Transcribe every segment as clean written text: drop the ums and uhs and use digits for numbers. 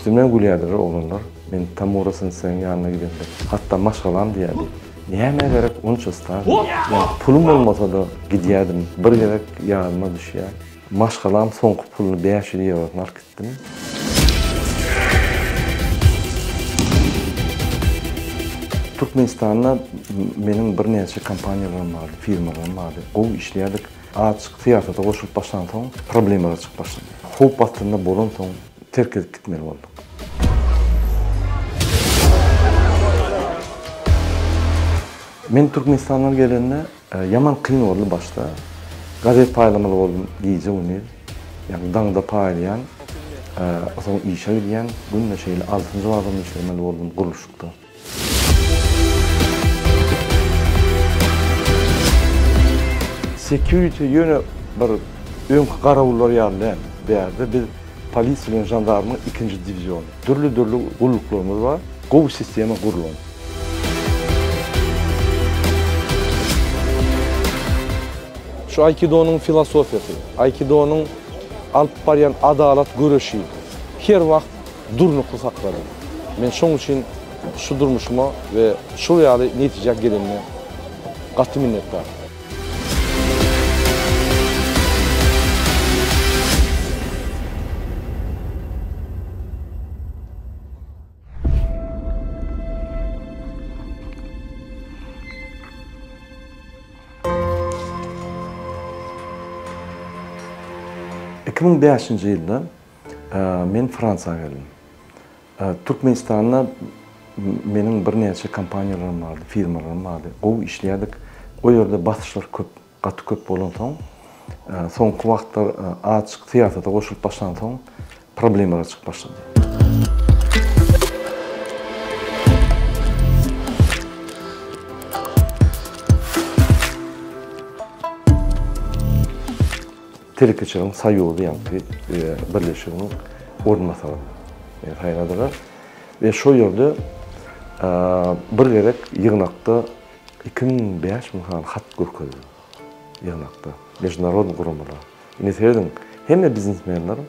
Üstümden gülýärdiler oglanlar. Men Tamura senseýiň ýanyna gidemde, hatda maşgalam diýýärdi, Nämä gerek onça staž? Ýa pulum bolmasa-da gidýärdim. Bir gezek ýadyma düşýär, maşgalam soňky puluny 500 ýewrosyny alyp gitdim. Türkmenistanda meniň birnäçe kompaniýalarym bardy, firmalarym bardy. Gowy işleýärdik. Azajyk syýasata goşulyp başlansoň, problemalar çykyp başlady. Howp astynda bolansoň, terk edip gitmeli bolduk. Men Türkmenistandan gelende ýaman kyn boldy başda. Gazet paýlamaly boldum gije-gündiz. Ýagny daňda paýlaýan, soň işe gidýän, günde şeýle altynjy bazarda işlemeli boldum gurluşykda. Security ýöne bir öňki garawullar ýaly däl. Bärde biz polisiýa bilen žandarmyň ikinji diwiziony. Dürli-dürli gulluklarymyz bar. Gowy sistema gurlan. Şu aýkidonyň filosofiýasy, aýkidonyň alyp barýan adalat göreşi her wagt durnukly saklady. Men şoň üçin şu durmuşyma we şul ýaly netijä gelenime gaty minnetdar. 2005-nji ýylda Men Fransiýa geldim. Türkmenistanda meniň birnäçe kompaniýalarym bardy, firmalarym bardy. Gowy işleýärdik. O ýerde basyşlar köp, gaty köp bolansoň, soňky wagtlar azajyk syýasata goşulyp başlansoň, problemalar çykyp başlady. Telekeçileriň soýuzy ýaňky birleşiginiň orunbasary meni saýladylar we şo ýerde bir gezek ýygnakda 2005 sany hat görkezdim ýygnakda mežnarodnyý guramalara. Indi serediň, hemme biznesmenleriň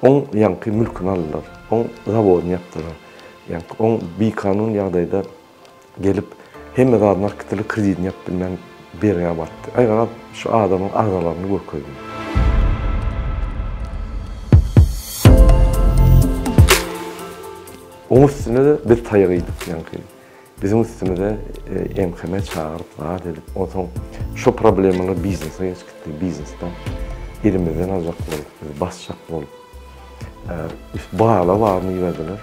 oň ýaňky mülküni aldylar, oň zawodyny ýapdylar, ýaňky oň bikanun ýagdaýda Gelip hemme zadyny alyp gitdiler, kredidini ýapyp bilmän bergä batdy. Aý garaz şu adamyň arzalaryny görkezdim. Oň üstüne-de biz taýak iýdik ýaňky. Biziň üstümize MHM çagyryp zat edip, onsoň şo problemalar biznese geçip gitdi. Biznesden elimizden aljak bolup, bizi basjak bolup. Bala baryny iberdiler.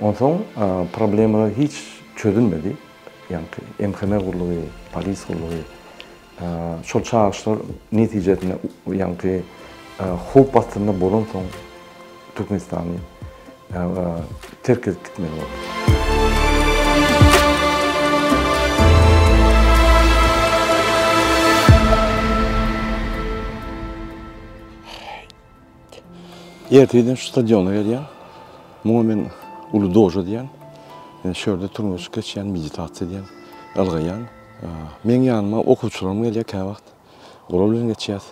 Onsoň problemalar hiç çözülmedi. Ýaňky MHM gullugy, polis gullugy şol çagyryşlar netijesinde ýaňky howp astynda bolansoň Türkmenistany terk edip gitmeli boldy. Ertirden şu stadiona gelýän. Muňa men uly doža diýýän. Men şu ýerde türgenleşik geçýän, meditasiýa edýän, ylgaýan. Meň ýanyma okuwçylarym gelýär käwagt. Olar bilen geçýäs.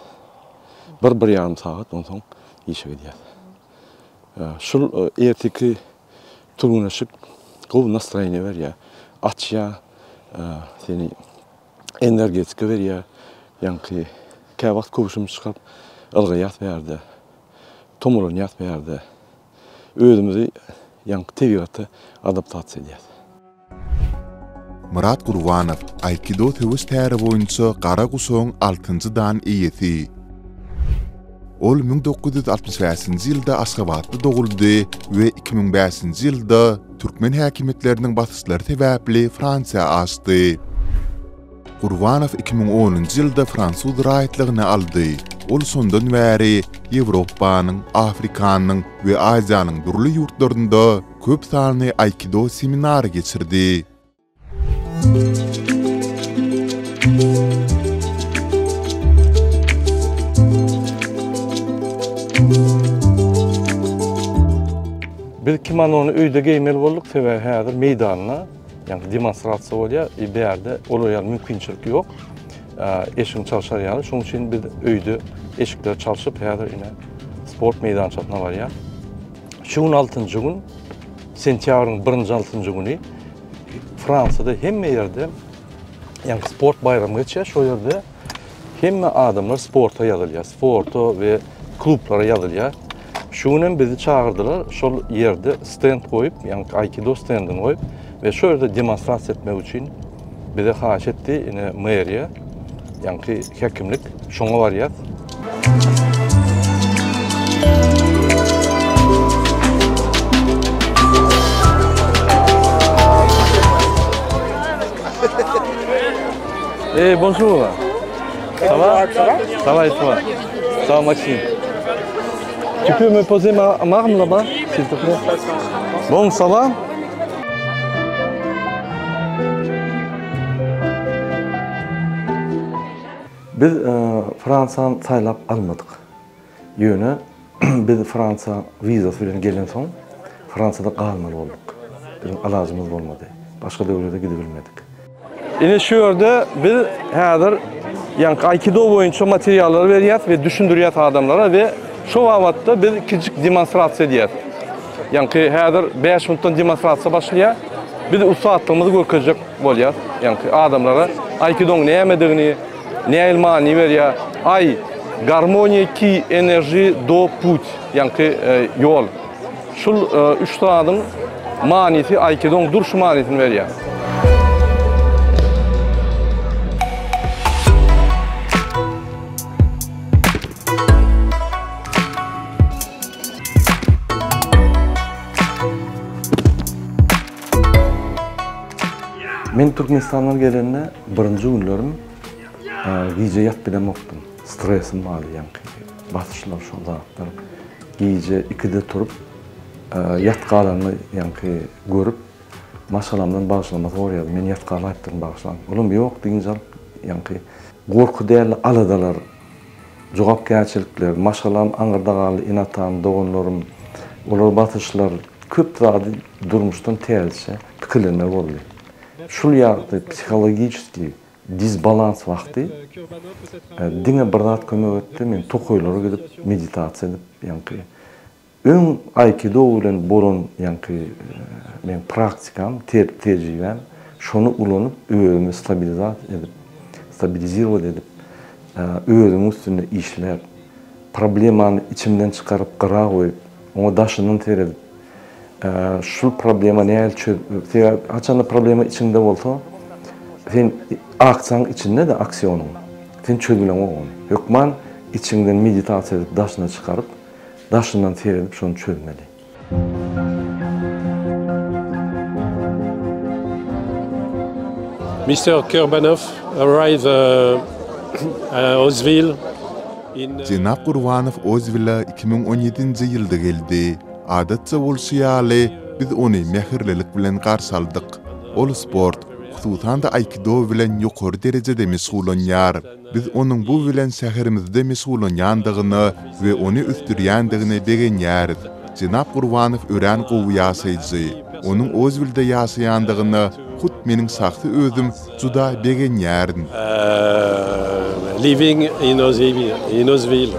Bir, bir ýarym sagat onsoň işe gidýäs. Şul erteki türgenleşik gowy nastroýeniýe berýär. Açýar, seni energetika berýär. Ýaňky käwagt köwşümi çykaryp ylgaýas bärde. Tomalanýas bärde. Özümizi ýaňky tebigata adaptasiýa edýäs. Myrat Gurbanow, aýkido söweş täri boýunça gara guşagyň altynjy dan eýesi. Ol 1965-nji ýylda Aşgabatda doguldy we 2005-nji ýylda türkmen häkimiýetleriniň basyşlary sebäpli Fransiýa aşdy. Gurbanow 2010-njy ýylda fransuz raýatlygyny aldy. Ol şondan bäri Ýewropanyň, Afrikanyň we Aziýanyň dürli ýurtlarynda köp sanly aýkido seminary geçirdi. Biz kimonony öýde geýmeli bolduk, sebäbi häzir meýdanda, ýagny demonstrasiýa bolýar, i bärde olar ýaly mümkinçilik ýok. Eşigiňi çalşar ýaly. Şonuň üçin biz öýde eşikleri çalşyp, häzir ine sport meýdançasyna barýas. Şu gün altynjy gün, sentýabryň birinji altynjy güni Fransiýada hemme ýerde ýagny sport baýramy geçýär. Şo ýerde hemme adamlar sporta ýazylýar. Sporta we klublara ýazylýar. Şu gün hem bizi çagyrdylar. Şol ýerde stend goýup, ýagny aikido stendini goýup we şo ýerde demonstrasiýa etmek üçin bize haýyş etdi. Ine meriýa, ýagny häkimlik şoňa barýas. Ey, bonjour. Ça va? Ça va et toi? Ça va, Maxime? Tu peux me poser ma arme là-bas, s'il te plaît? Bon, ça va? Biz Fransiýany saýlap almadyk. Ýöne biz Fransiýa wizasy bilen gelensoň, Fransiýada galmaly bolduk. Biziň alajymyz bolmady. Başga döwlete gidibilmedik. Ine şu ýerde biz häzir ýaňky aýkido boýunça materiallary berýäs we düşündirýäs adamlara we şo babatda biz kiçijik demonstrasiýa edýäs. Ýaňky häzir 5 minutdan demonstrasiýa başlaýar. Biz ussatlygymyzy görkezjek bolýas. Ýaňky adamlara aýkidoň nämedigini, nähili many berýär. Aý, garmoniýa, ki, enerji, do, put, ýaňky ýol. Şul üç zadyň manysy aýkidoň durşy manysyny berýär. Men Türkmenistandan gelende birinji günlerim gije ýatyp bilemokdym. Stresim bardy ýaňky basyşlar şol zatlar. Gije ikide turup ýat galanymy ýaňky görüp maşgalamdan bagyşlama soraýardym. Men ýat galaýypdyryn bagyşlaň. Olam ýok dynç alyp ýaňky gorky däldi aladalar jogapkärçilikler, maşgalam aňyrda galdy, ene-atam, doganlarym, olar basyşlar, köp zady durmuşdan täzeçe pikirlenme boldy. Şul ýagdaý psihologiçeskiý disbalans wagty diňe bir zat kömek etdi, men tokaýlara gidip meditasiýa edip, ýaňky Öň aýkido bilen bolan ýaňky meň praktikam, tejribäm şony ulanyp özümi stabilizat edip, stabilizirowat edip, özümiň üstünde işläp, problemany içimden çykaryp gyra goýup, oňa daşyndan seredip, şul problema nähili çöz, sebäbi haçanda problema içiňde bolsa, sen aksiýaň içinde-de aksiýonyň, sen çözüleňok ony. Hökman içiňden meditasiýa edip daşyna çykaryp, Daşyndan seredip şony çözmeli. Mister Kurbanow arrive Ozwil in. Jenap Gurbanow Ozwile 2017-nji ýylda geldi. Adatça bolşy ýaly, biz ony mähirlilik bilen garşy aldyk. Ol sport, hususan-da aýkido bilen ýokary derejede meşgullanýar. Biz onuň bu bilen şäherimizde meşgullanýandygyna we ony ösdürýändigine begenýäris. Jenap Gurbanow örän gowy ýaşaýjy. Onuň Ozwilde ýaşaýandygyna hut meniň şahsy özüm juda begenýärin. Living in Ozwil.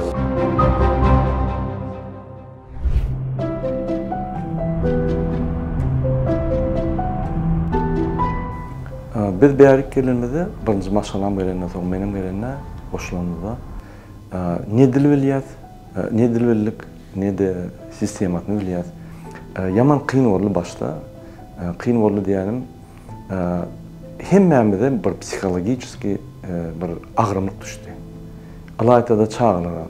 Biz bärik gelenimizde, birinji maşgalam gelenden soň, menem gelende, goşulanymyzda ne dil bilýäs, ne dil bildik, ne-de sistemasyny bilýäs. Ýaman kyn boldy başda. Kyn boldy diýýänim, hemmämize bir psihologiçeskiý bir agramlyk düşdi. Ylaýta-da çagalara.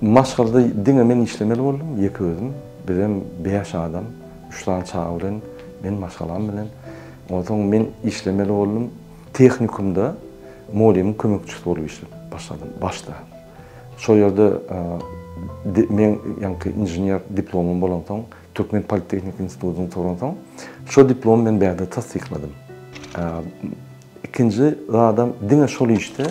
Maşgalada diňe men işlemeli boldum, ýeke özüm. Bizem bäş adam, üç sany çaga bilen, men maşgalam bilen. Onsoň men işlemeli boldum. Tehnikumda mugallymyň kömekçisi bolup işläp başladym başda. Şol ýerde meň ýaňky inžener diplomym bolansoň, Türkmen politehniki institutyny gutaransoň, şo diplomy men bärde tassykladym. Ikinji zadam diňe şol işde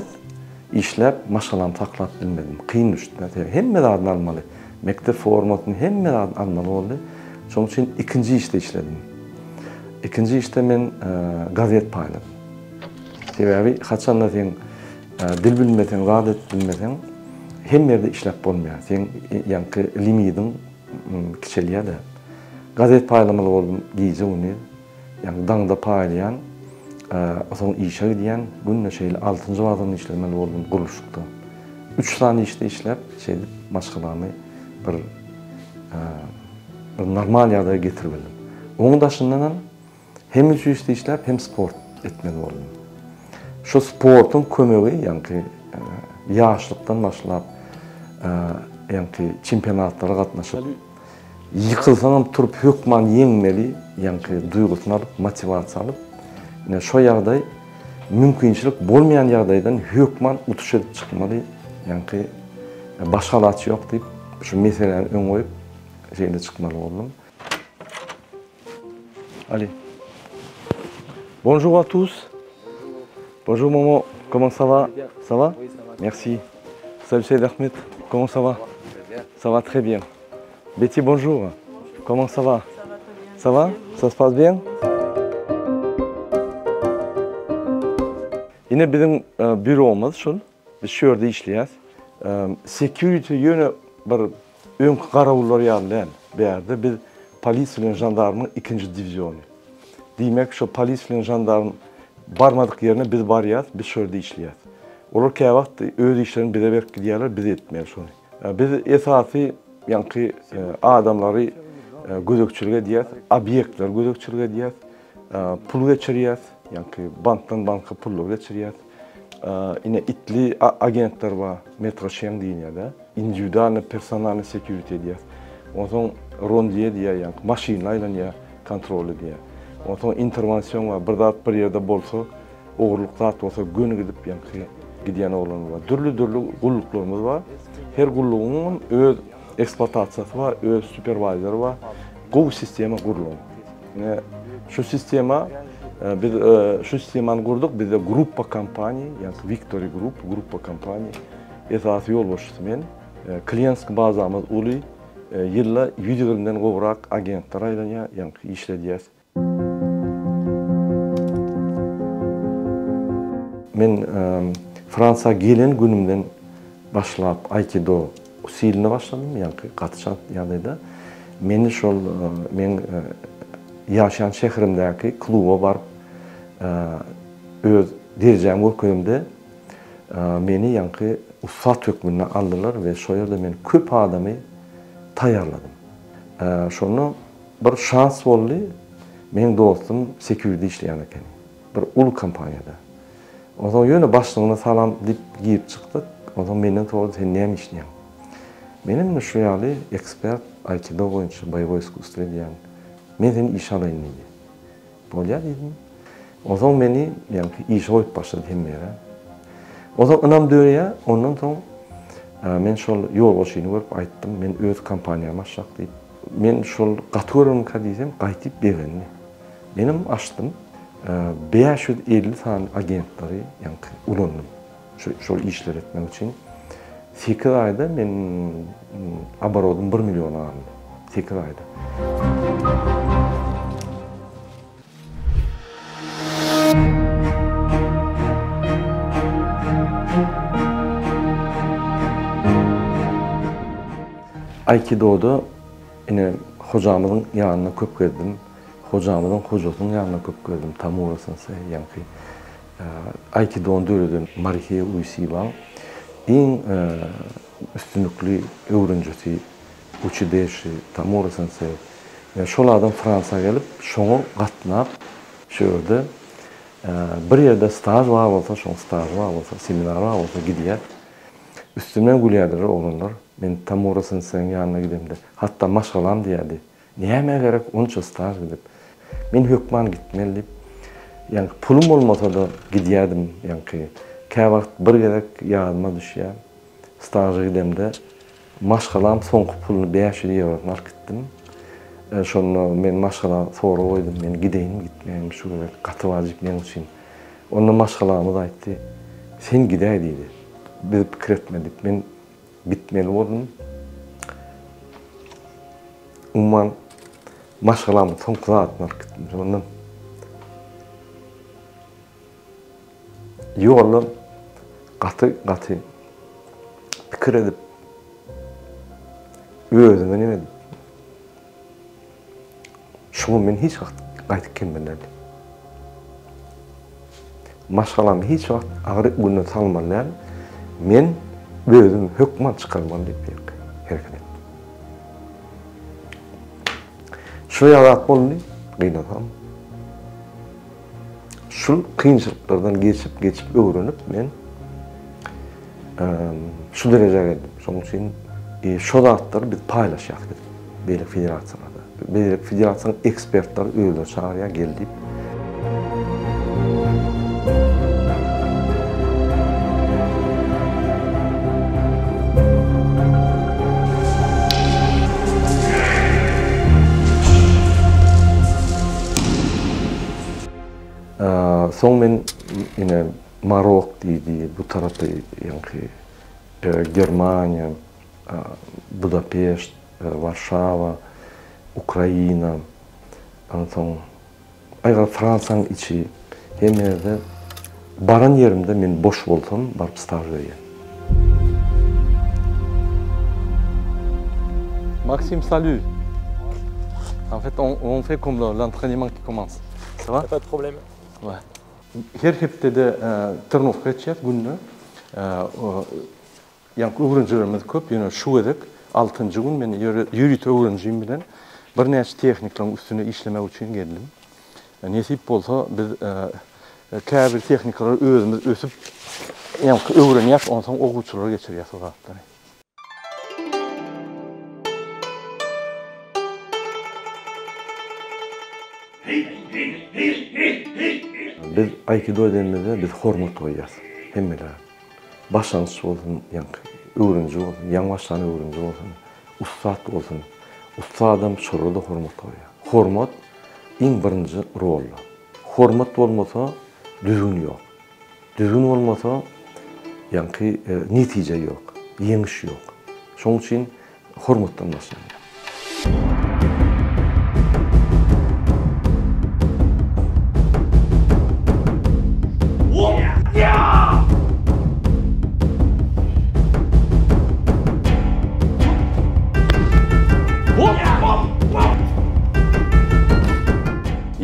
işläp maşgalamy saklap bilmedim. Kyn düşdi. Sebäbi hemme zadyny almaly. Mekdep formasyny hemme zadyny almaly boldy. Şonuň üçin ikinji işde işledim. Ikinji işde men gazet paýladym. Sebäbi haçanda sen. Dil bilmeseň, zat edip bilmeseň, hemme ýerde işläp bolmaýar. Seň ýaňky limidiň kiçelýär-de. Gazet paýlamaly boldum gije-gündiz. Ýagny daňda paýlaýan, soň işe gidýän, günde şeýle altynjy wazon işlemeli boldum gurluşykda. Üç sany işde işläp, şeýdip maşgalamy bir bir normal ýagdaýa getirip bildim. Onuň daşyndanam hem üç işde işläp, hem sport etmeli boldum. Şu sportuň kömegi, ýaňky ýaşlykdan başlap, ýaňky çempionatlara gatnaşyp, Ýykylsaňam turup hökman ýeňmeli ýaňky duýgusyny alyp motiwasiýa alyp ine şo ýagdaý mümkinçilik bolmaýan ýagdaýdan hökman utuş edip çykmaly ýaňky başga alaç ýok diýip şu meseläni öňe goýup şeýle çykmaly boldum. Ali. Bonjour à tous. Bonjour Momo, comment ça va? Ça va? Merci. Salut Seyd Ahmed, comment ça va? Ça va très bien. Betty, bonjour. Comment ça va? Ça va? Ça se passe bien? Ine biziň býuromyz şul. Biz şu ýerde işleýäs. Security ýöne bir öňki garawullar ýaly däl. Bärde biz polis bilen žandarmyň ikinji diwiziony. Diýmek, şo polis bilen žandarm barmadyk ýerine biz barýas, biz şo ýerde işleýäs. Olar käwagt öz işlerini bize berip gidýärler, biz etmeli şony. Biz esasy ýaňky adamlary gözegçilik edýäs, obýektleri gözegçilik edýäs, pul geçirýäs, ýaňky bankdan banka pullary geçirýäs. Ine itli agentler bar, metroşen diýilýär-de. Indiwidualnyý personalnyý security edýäs. Onsoň rondýe diýýär, ýaňky maşynly aýlanýar, kontrol edýär. Onsoň interwension bar, bir zat bir ýerde bolsa, Ogurlyk zat bolsa göni gidip ýaňky gidýän oglanlar bar. Dürli-dürli gulluklarymyz bar. Her gullugyňam öz ekspluatasiýasy bar, öz superwaýzeri bar. Gowy sistema gurlan. Ine şu sistema biz şu sistemany gurduk. Bizde gruppa kompaniý, ýaňky Victory Group, gruppa kompaniý. Esasy ýolbaşçysy men. Klientski bazamyz uly. Ýylda 120-den gowrak agentler aýlanýar, ýaňky işledýäs. Men Fransiýa gelen günümden başlap aýkido usylyna başladym, ýaňky gaty çalt ýagdaýda. Meni şol meň ýaşaýan şäherimdäki kluba baryp öz derejämi görkezemde meni ýaňky ussat hökmünde aldylar we şo ýerde men köp adamy taýýarladym. Şonda Bir şans boldy, meň dostum security işleýän ekeni. Bir uly kompaniýada. Onsoň ýöne başlygyna salam diýip girip çykdyk. Onsoň menden sorady, sen näme işleýäň? Menem indi şu ýaly ekspert aýkido boýunça boýewoý iskusstwo edýän. Men seni işe alaýyn diýdi. Bolýar diýdim. Onsoň meni ýaňky işe goýup başlady hemme ýere. Onsoň ynam döreýär. Ondan soň men şol ýolbaşçyny görüp aýtdym, men öz kompaniýamy açjak diýip. Men şol gaty görermikä diýsem, gaýtyp begendi. Menem açdym. 550 sany agentleri ýaňky ulandym. Şu şol işleri etmek üçin. Sekiz aýda men oborodym bir milliona galdy. Sekiz aýda. Aýkidoda ine hojamyzyň ýanynda köp gezdim. Hojamyzyň hojasynyň ýanynda köp gezdim. Tamura sensei ýaňky Aýkidony döreden Morihei Uesibaň iň üstünlikli öwrenijisi Uçideşi Tamura sensei. Şol adam Fransiýa gelip, şoňa gatnap, şu ýerde bir ýerde staž bar bolsa, şoň stažy bar bolsa, seminary bar bolsa gidýär. Üstümden gülýärdiler oglanlar. Men Tamura senseiň ýanyna gidemde, hatda maşgalam diýýärdi. Nämä gerek onça staž gidip. Men hökman gitmeli diýip, ýaňky pulum bolmasa-da gidýärdim ýaňky. Käwagt bir gezek ýadyma düşýär, staža gidemde maşgalam soňky puluny 500 ýewrosyny alyp gitdim. Şonda men maşgala sorag goýdum, men gideýinmi gitmeýinmi şu gezek gaty wajyp meň üçin. Onda maşgalamyz aýtdy, sen gidäý diýdi. Biz pikir etmedik. Men Gitmeli boldum. Umuman maşgalamyň soňky zadyny alyp gitdim. Şondan ýolda. Gaty gaty pikir edip özüme neme edip şuňa men hiç wagt gaýdyp gelmeli däl. Maşgalamy hiç wagt agyr günde salmaly däl. Men özüm hökman çykarmaly diýip hereket etdim. Şu ýaly zat boldy, gynansam. Şul kynçylyklardan geçip, geçip öwrenip men şu derejä geldim. Şonuň üçin şo zatlary biz paýlaşýarys gidip beýleki federasiýalarda. Beýleki federasiýanyň ekspertleri özleri çagyrýar, gel diýip. Soň men ine Marok diýdi, bu tarapy ýaňky Germaniýa, Budapeşt, Warşawa, Ukraina, onsoň aýgal Fransiýanyň içi hemme ýerde baran ýerimde men boş bolsam baryp staž berýän. Maxime salut. En fait on on fait comme l'entraînement qui commence. Ça va? Pas de problème. Ouais. Her hepdede trenowka geçýäs günde. Ýaňky öwrenjilerimiz köp, ýöne şu gezek altynjy gün men ýörite öwrenjim bilen birnäçe tehniklaryň üstünde işlemek üçin geldim. Nesip bolsa biz käbir tehnikalary özümiz ösüp, ýaňky öwrenýäs, onsoň okuwçylara geçirýäs o zatlary. Biz aýkido edenimizde biz hormat goýýas hemmelere. Başlangyç bolsun, ýaňky öwreniji bolsun, ýaňy başlan öwreniji bolsun, ussat bolsun. Ussadam şolara-da hormat goýýar. Hormat iň birinji rolda. Hormat bolmasa düzgün ýok. Düzgün bolmasa ýaňky netije ýok, ýeňiş ýok. Şonuň üçin hormatdan başlanýar.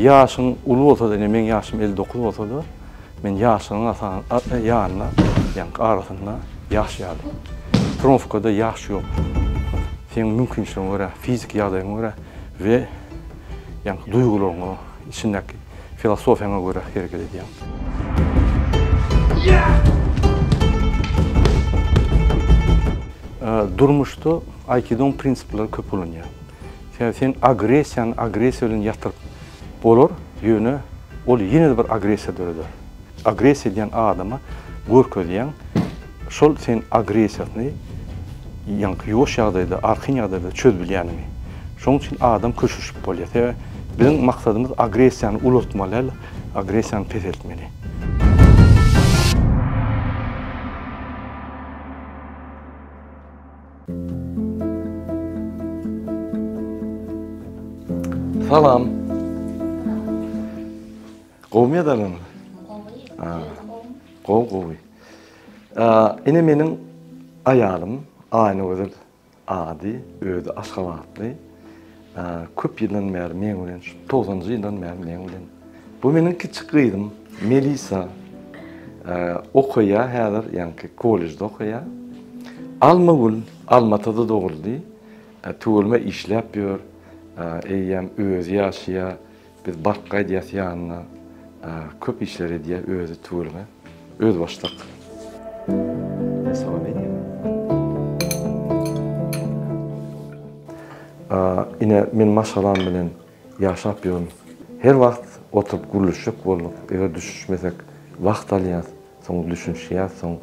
Ýaşyň uly bolsa-da, ine meň ýaşym 59 bolsa-da, Men ýaşlaryň ýanynda, ýaňky arasynda ýaş ýaly. Trofkada ýaş ýok. Seň mümkinçiligiňe görä, fiziki ýagdaýyňa görä we ýaňky duýgularyňa, içindäki filosofiýaňa görä hereket edýäň. Durmuşda aýkidoň prinsipleri köp ulanýar. Sebäbi sen agressiýany agressiýa bilen ýatyryp bolar, ýöne ol ýene-de bir agressiýa döreder. Agressiýa edýän adama görkezýäň, şol sen agressiýasyny ýaňky ýuwaş ýagdaýda, arkaýyn ýagdaýda çözüp bilýäniňi. Şonuň üçin adam köşeşip bolýar. Sebäbi biziň maksadymyz agressiýany ulaltmaly däl, agressiýany peseltmeli. Salam. Gowmy ýadalyň? Gowy. Gowy, gowy. Ine meniň aýalym Aýnagözel ady, özi aşgabatly. Köp ýyldan bäri meň bilen, şu togsanjy ýyldan bäri meň bilen. Bu meniň kiçi gyzym Melisa. Okaýar häzir, ýaňky kollejde okaýar. Almagül Almatada doguldy. Tüweleme işläp ýör. Eýýäm özi ýaşaýar. Biz baryp gaýdýas ýanyna. Köp işler edýär özi tüweleme. Özbaşdak. Ine men maşgalam bilen ýaşap ýörün. Her wagt oturyp gürleşjek bolduk. Eger düşünişmesek wagt alýas. Soň düşünişýäs soň.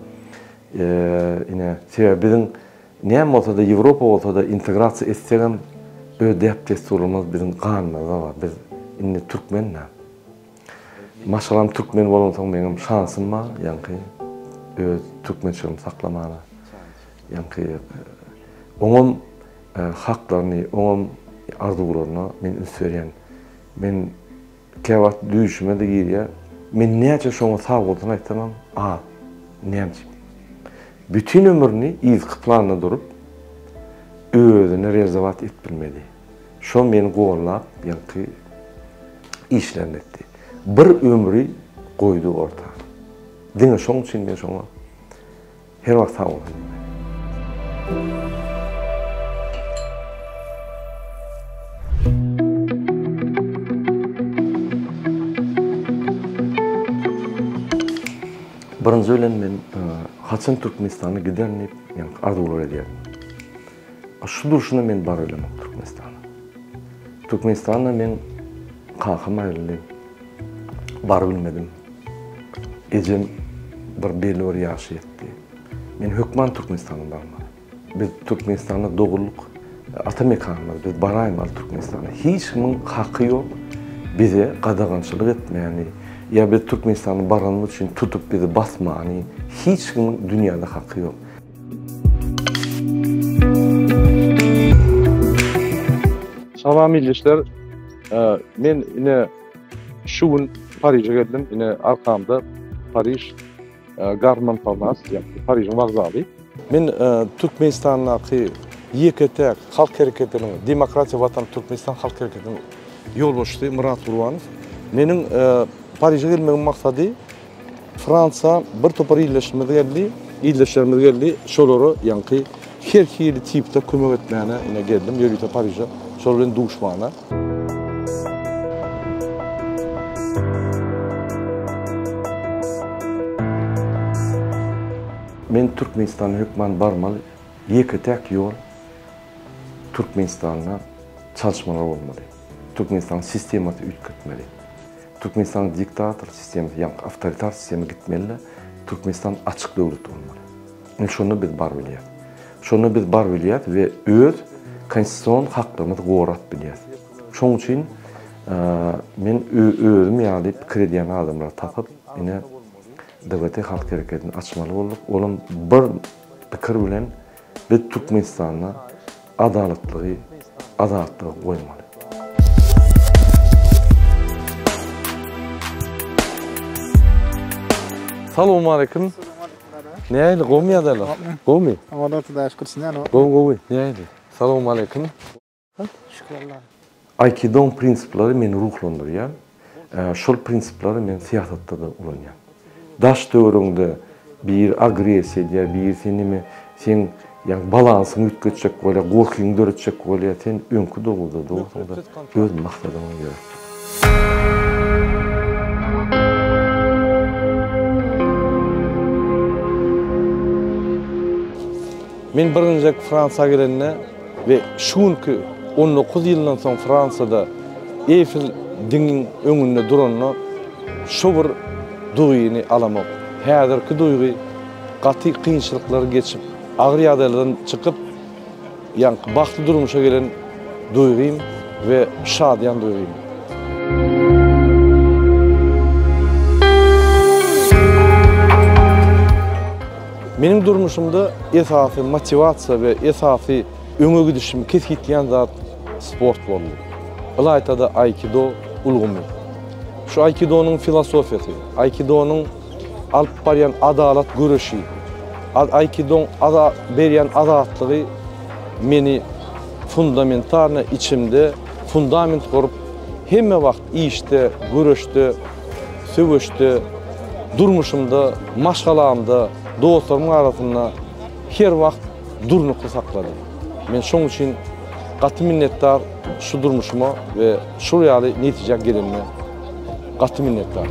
Ine sebäbi biziň näme bolsa-da Ýewropa bolsa-da integrasiýa etsegem öz däp-dessurymyz biziň ganymyzda bar. Biz indi türkmen-dä. Maşgalam türkmen bolansoň meňem şansym bar, ýaňky öz türkmençiligimi saklamana. Ýaňky oňam haklaryny, oňam arzuwlaryna men üns berýän. Men käwagt düýşüme-de girýär. Men näçe şoňa sag bolsun aýtsamam az. Näme üçin? Bütin ömrüni yzky planda durup, özüni realizowat edip bilmedi. Şo meni gollap, ýaňky işlerini etdi. Bir ömri goýdy orta. Diňe şoň üçin men şoňa her wagt sag bolsun diýmen. Birinji bilen men haçan Türkmenistana giderin diýip, ýaňky arzuwlar edýärdim. Şu durşuna men baryp bilemok Türkmenistana. Türkmenistanda meň kakam aýryldy. Baryp bilmedim. Ejem bir belli bir ýaşa ýetdi. Men hökman Türkmenistana barmaly. Biz Türkmenistanda doguldyk. Ata mekanymyz. Biz baraýmaly Türkmenistana. Hiç kimiň haky ýok bize gadagançylyk etmäni ýa biz Türkmenistana baranymyz üçin tutup bizi basmany hiç kimiň dünýäde haky ýok. Salam ildeşler. Men ine şu gün Pariže geldim. Ine arkamda Pariž Gare Montparnasse, ýagny Parižiň wokzaly. Men Türkmenistandaky ýeke-täk halk hereketiniň, Demokratiýa Watan Türkmenistan halk hereketiniň ýolbaşçysy Myrat Gurbanow. Meniň Pariže gelmegimiň maksady Fransiýa bir topar ildeşimiz geldi, ildeşlerimiz geldi, şolara ýaňky her hili tipde kömek etmäne ine geldim ýörite Pariže, şolar bilen duşmana. Men Türkmenistana hökman barmaly, ýeke-täk ýol Türkmenistanda çalyşmalar bolmaly. Türkmenistanyň sistemasy üýtgetmeli. Türkmenistanyň diktator sistemasy, ýagny awtoritar sistema gitmeli-de, Türkmenistan açyk döwlet bolmaly. Indi şonda biz bar bilýäs. Şonda biz bar bilýäs we öz konstitusion haklarymyzy gorap bilýäs. Şonuň üçin men özüm ýaly pikir edýän adamlary tapyp, ine DWT halk hereketini açmaly bolduk. Olam bir pikir bilen biz Türkmenistanda Adalatlygy, azatlygy goýmaly. Salowmaleýkim. Nähili, gowmy ýagdaýlar? Gowmy? Oňa Hudaýa şükür, siz nähili? Gowy, gowy. Nähili? Salowmaleýkim. Şükür Allaha. Aýkidoň prinsipleri meni ruhlandyrýar. Şol prinsipleri men syýasatda-da ulanýan. Daş-töweregiňde biri agressiýa edýär, biri seni neme, seň ýagny balansyňy üýtgetjek bolýar, gorkyňy döretjek bolýar, sen öňki dogruda dursuň-da, öz maksadyňa ýöre. Men birinji gezek Fransiýa gelende we şu günki 19 ýyldan soň Fransiýada Eýfel diňiň öňünde duranda şo bir duýgyny alamok. Häzirki duýgy gaty kynçylyklary geçip, agyr ýagdaýlardan çykyp, ýaňky bagtly durmuşa gelen duýgym we şadyýan duýgym. Meniň durmuşymda esasy motiwasiýa we esasy öňe gidişimi kesgitleýän zat sport boldy. Ylaýta-da aýkido ulgamy. Şu aýkidonyň filosofiýasy, aýkidonyň alyp barýan adalat göreşi, aýkidoň berýän azatlygy meni fundamentarno içimde fundament gurup, hemme wagt işde, göreşde, söweşde, durmuşymda, maşgalamda, dostlarymyň arasynda her wagt durnukly saklady. Men şoň üçin gaty minnetdar şu durmuşyma we şul ýaly netijä gelenime gaty minnetdar.